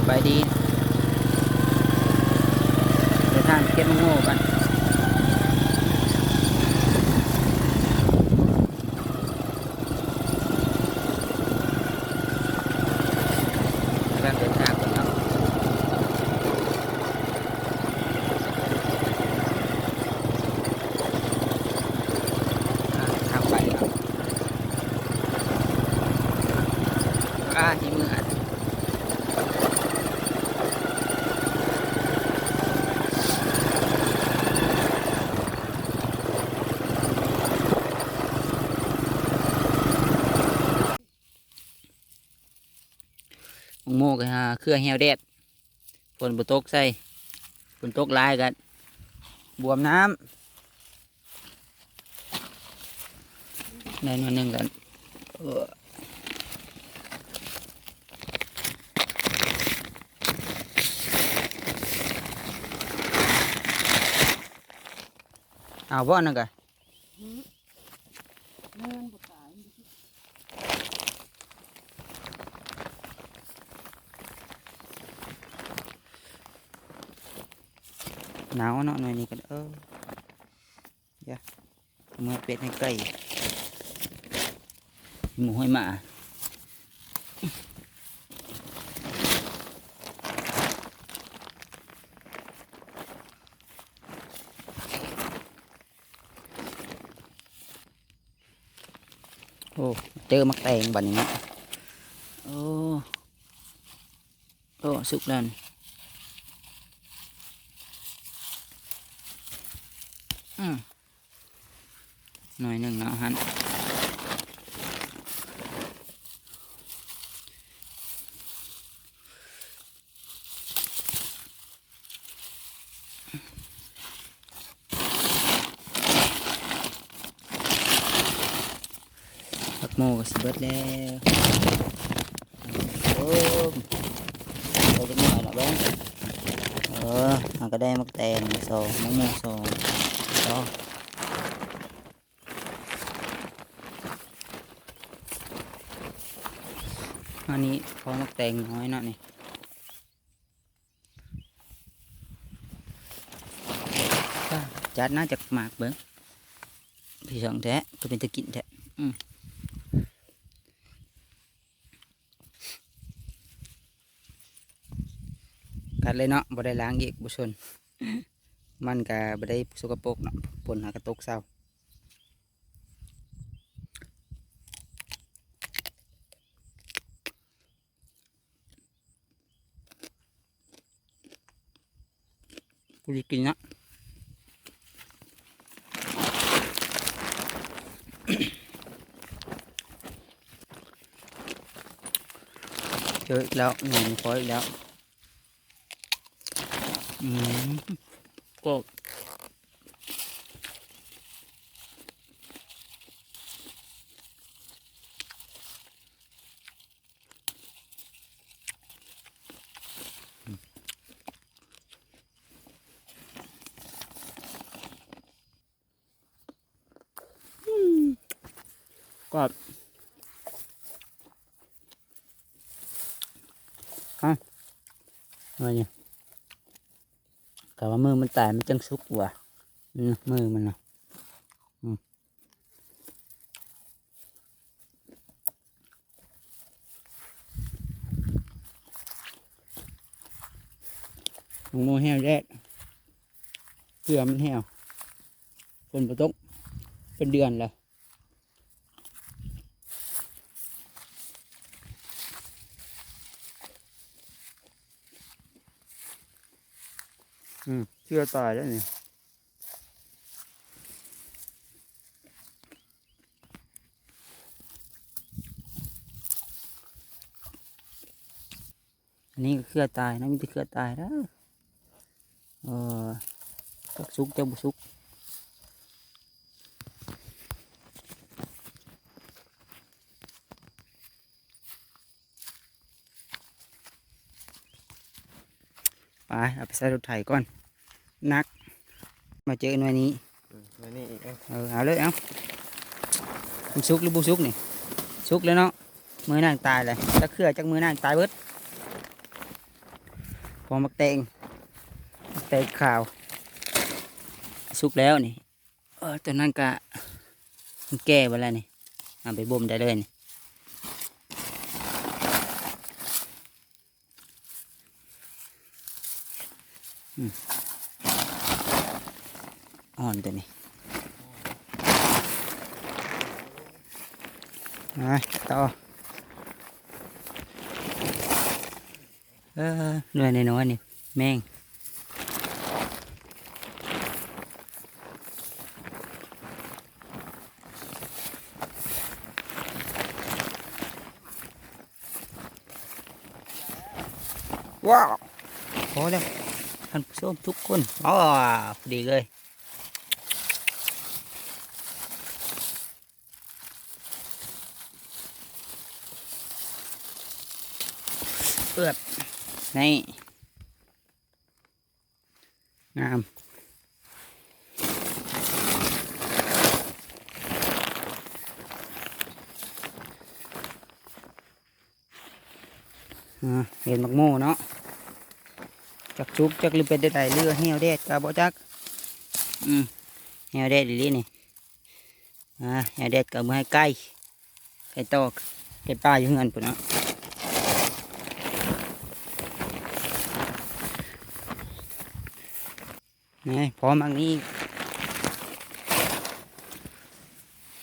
ສະບາຍດີ ເດີນທາງໄປເກັບໝາກໂມກັນ. ກຳລັງເດີນທາງໄປເນາະ ອ່າ ທາງໄປເນາະ ອ່າ ທີ່ເມືອ ໝາກໂມກໍຫາເຄືອແຫ້ວແດດ ຝົນບໍ່ຕົກໃສ່ ຝົນຕົກຫຼາຍກໍບວມນ້ຳ. ໄດ້ໜ່ວຍໜຶ່ງກໍ ເອີ ເອົາບໍ່ນັ້ນກະ? ອືມ ແມ່ນບໍ່ຕາຍ. ໜາວເນາະ ໜ່ວຍນີ້ກໍ ເອີ ດຽວ ເມືອເປັດໃຫ້ໄກ່ ໝູໃຫ້ໝາ. ໂອ້ ເຈີໝາກແຕງບັດນີ້ເນາະ ໂອ້. ໂອ້ ສຸກແລ້ວນີ້ ອືມ ໜ່ວຍໜຶ່ງເນາະຫັ້ນ. ໝາກໂມກໍຊິເບິດແລ້ວ ໂອ້ ໄດ້ຈັກໜ່ວຍລະເບິ່ງ ເອີ ເຮົາກໍໄດ້ໝາກແຕງສອງ ໝາກໂມສອງ ເນາະ ອັນນີ້ພໍໝາກແຕງນ້ອຍເນາະນີ້. ຈັດໜ້າຈັກໝາກເບິ່ງ ພີ່ນ້ອງແທ້ ຄືເປັນຕາກິນແທ້ ອືມ ກັດເລີຍເນາະ ບໍ່ໄດ້ລ້າງອີກ ບໍ່ຊົນ ມັນກະບໍ່ໄດ້ສົກກະປົກເນາະ ຝົນຫາກະຕົກເຊົາ. ກູຈະກິນນະ ເຈີອີກແລ້ວ ໜ່ວຍນີ້ພໍອີກແລ້ວ ອືມ ກອບ. ອືມ ກອບ ຮະ ວ່າຫຍັງ ກະວ່າມື້ມັນຕາຍມັນຈັ່ງສຸກວ່າ ອືມ ມື້ມັນນະ ອືມ. ໝາກໂມແຫ້ວແດດ ເຄືອມັນແຫ້ວ ຝົນບໍ່ຕົກເປັນເດືອນແລ້ວ ອືມ ເຄືອຕາຍແລ້ວນີ້. ອັນນີ້ກໍເຄືອຕາຍນະ ມີແຕ່ເຄືອຕາຍເດີ ເອີ ຈັກສຸກຈັກບໍ່ສຸກ. ໄປ ເອົາໄປໃສ່ລົດໄຖກ່ອນ ໜັກ ມາເຈີໜ່ວຍນີ້ ອືມ ໜ່ວຍນີ້ອີກ ເອີ ເອົາເລີຍ ເອົາ ມັນສຸກຫຼືບໍ່ສຸກນີ້ ສຸກແລ້ວເນາະ ມື້ນັ້ນຕາຍແລ້ວ ຈັກເຄືອຈັກມື້ນັ້ນຕາຍເບິດ. ພໍໝາກແຕງ ໝາກແຕງຂາວ ສຸກແລ້ວນີ້. ເອີ ຕົວນັ້ນກະມັນແກ່ເບິດແລ້ວນີ້ ເອົາໄປບົ່ມໄດ້ເລີຍນີ້. ອືມ ອ່ອນຕົວນີ້ ມາຕໍ່. ເອີ ໜ່ວຍນ້ອຍໆນີ້ແມງ. ວ້າວ ພໍແລ້ວທ່ານຜູ້ຊົມທຸກຄົນ. ອໍ ພໍດີເລີຍ. ເອີບ ນີ້ ງາມ. ອ່າ ເຫັນໝາກໂມເນາະ ຈັກສຸກຈັກຫຼືເປັນແນວໃດ ຫຼືແຫ້ວແດດກໍບໍ່ຈັກ. ອືມ ແຫ້ວແດດອີ່ຫຼີນີ້. ອ່າ ແຫ້ວແດດກໍເອົາເມືອໃຫ້ໄກ່ ໄກ່ຕອກ ໄກ່ປ່າຢູ່ເຮືອນພຸ້ນເນາະ. ນີ້ ພໍໝາກນີ້ອີກ.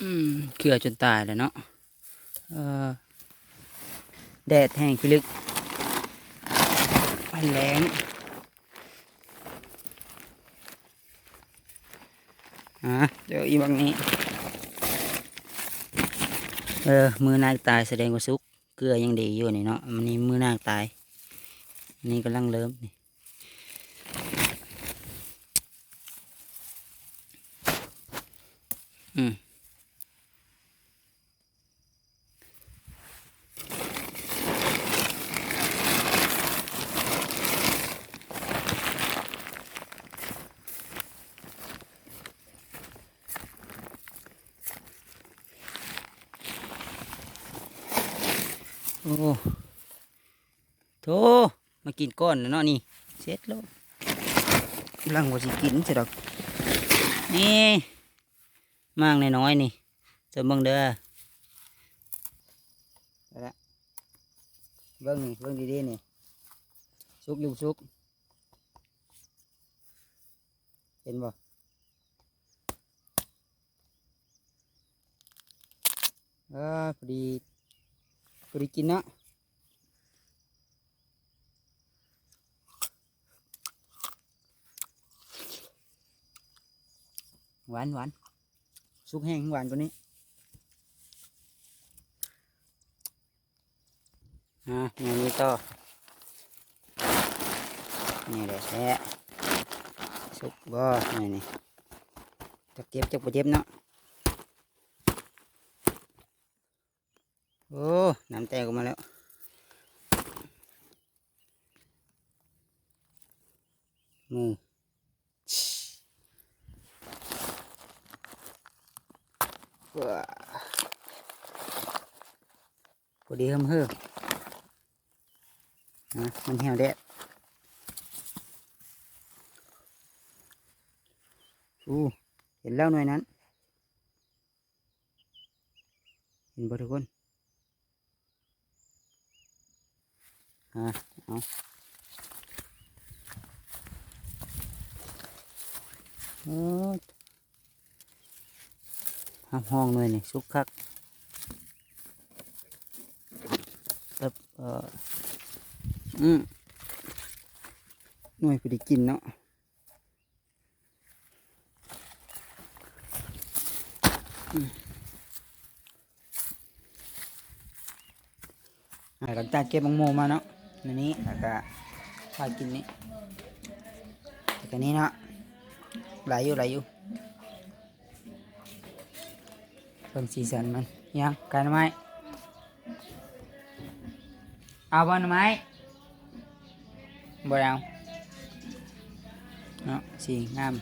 ອືມ ເຄືອຈົນຕາຍແລ້ວເນາະ. ເອີ ແດດແຫ້ງພິລຶກ ມັນແລ້ງ. ອ່າ ເຈີອີກບັກນີ້. ເອີ ມືນາງຕາຍສະແດງວ່າສຸກ ເກືອຍັງດີຢູ່ນີ້ເນາະ. ອັນນີ້ມືນາງຕາຍ ອັນນີ້ກຳລັງເລີ່ມນີ້. ອືມ. ໂອ້ ໂທ້ ມາກິນກ່ອນແລ້ວເນາະນີ້ ເສັດແລ້ວ. ກຳລັງວ່າຊິກິນຊະດອກ ນີ້ ໝາກນ້ອຍໆນີ້ ເຈົ້າເບິ່ງເດີ. ເບິ່ງນີ້ ເບິ່ງດີໆນີ້ ສຸກຢູ່ ສຸກ ເຫັນບໍ່? ເອີ ພໍດີ ພໍດີກິນເນາະ. ຫວານ ຫວານ ສຸກແຮງຫວານກວ່ານີ້. ອ່າ ແນວນີ້ຕໍ່ ນີ້ແຫຼະແທ້ ສຸກບໍ່ ນີ້ ນີ້ ຈັກເຈັບຈັກບໍ່ເຈັບເນາະ. ໂອ້ ນ້ຳແຕກອອກມາແລ້ວ ມື. ພໍດີເຫີມເຫີ ນະ ມັນແຫ້ວແດດ. ອູ້ ເຫັນແລ້ວໜ່ວຍນັ້ນ ເຫັນບໍ່ທຸກຄົນ? ອ່າ ເອົາ ເອີ ຮັບຮອງໜ່ວຍນີ້ສຸກຄັກ ແບບ ເອີ ອືມ ໜ່ວຍພໍໄດ້ກິນເນາະ. ອືມ ອ່າ ຫຼັງຈາກເກັບໝາກໂມມາເນາະ ໃນນີ້ ແລ້ວກະພາກິນນີ້ ແລ້ວກະນີ້ເນາະ ຫຼາຍຢູ່ ຫຼາຍຢູ່. ເບິ່ງສີສັນມັນ ຫຍັງ ກາໜໍ່ໄມ້ ເອົາບໍ່ໜໍ່ໄມ້? ບໍ່ໄດ້ເອົາເນາະ ສີງາມ